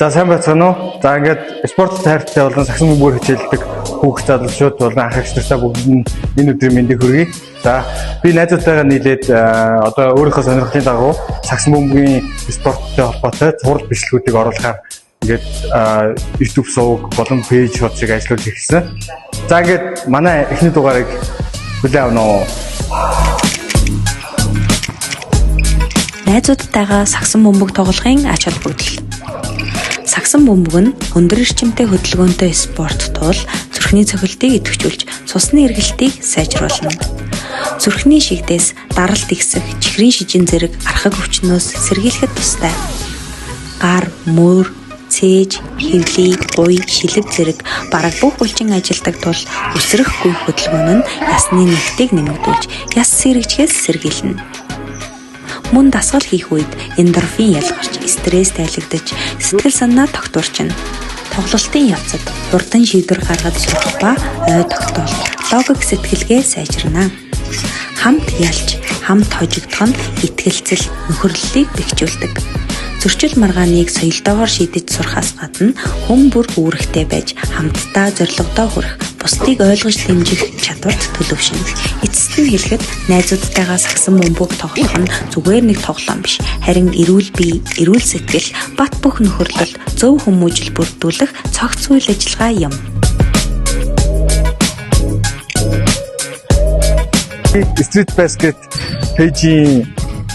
За сайн байцгаана уу? За ингээд спорт тайртай болон сагсан бөмбөгөөр хичээлдэг хүүхд залуучууд болон ах эгч нартаа бүгд нь энэ өдрийн мэндийг хүргэе. За би найзуудтайгаа нийлээд одоо өөрийнхөө сонирхлын дагуу сагсан бөмбөгийн спорттой холбоотой цуврал бичлэгүүдийг оруулахаар ингээд YouTube сувг болон пэйж хуудсыг ажиллуулж эхэлсэн. За ингээд манай эхний дугаарыг хүлээн авна уу? Найзуудтайгаа сагсан бөмбөг тоглохын ач холбогдол. Сагсан бөмбөг нь өндөр эрчимтэй хөдөлгөөнтэй спорт тул зүрхний цохилтыг идэвхжүүлж цусны эргэлтийг сайжруулна. Зүрхний шигдээс даралт ихсэх, чихрийн шижин зэрэг архаг өвчнөөс сэргийлэхэд тустай. Гар, мөр, цээж, хэвлий, гуй, шилэг зэрэг бараг бүх булчин ажилладаг тул үсрэх гүйх хөдөлгөөн нь ясны нэгтийг нэмэгдүүлж яс сэргэжихээс сэргийлнэ. Мөн дасгал хийх үед эндорфин ялгарч, стресс тайлагдаж, сэтгэл санаа тогтворчно. Тоглолтын явцад хурдан шийдвэр гаргаж сурах ба ой тогтоолт, логик сэтгэлгээ сайжирна. Хамт ялж, хамт хожигдох нь итгэлцэл, нөхөрлөлийг бэхжүүлдэг. Зөрчил маргааныг соёлтойгоор шийдэж сурахаас гадна хүн бүр үүрэгтэй байж хамтдаа зорилгодоо хүрэх, бусдыг ойлгож дэмжих чадварт төлөвшнө. Эцэст нь хэлэхэд найзуудтайгаа сагсан бөмбөг тоглох нь зүгээр нэг тоглоом биш. Харин эрүүл бие, эрүүл сэтгэл, бат бөх нөхөрлөл, зөв хүмүүжил бүрдүүлэх цогц үйл ажиллагаа юм. Street Basket пэйжийн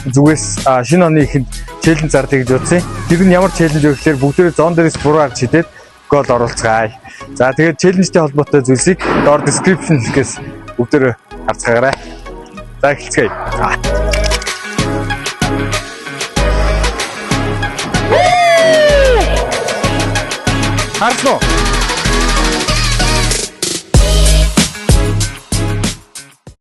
зүгээс шинэ оны эхэнд challenge зарлая гэж бодсон. Тэр нь ямар challenge вэ гэхээр бүгдээрээ zone дээрээс буруу харж шидээд гол оруулцгаая. За тэгээд challenge тэй холбоотой зүйлсийг доор description хэлхээс бүгдээрээ харцгаагаарай. За эхэлцгээе. За. Харсан уу?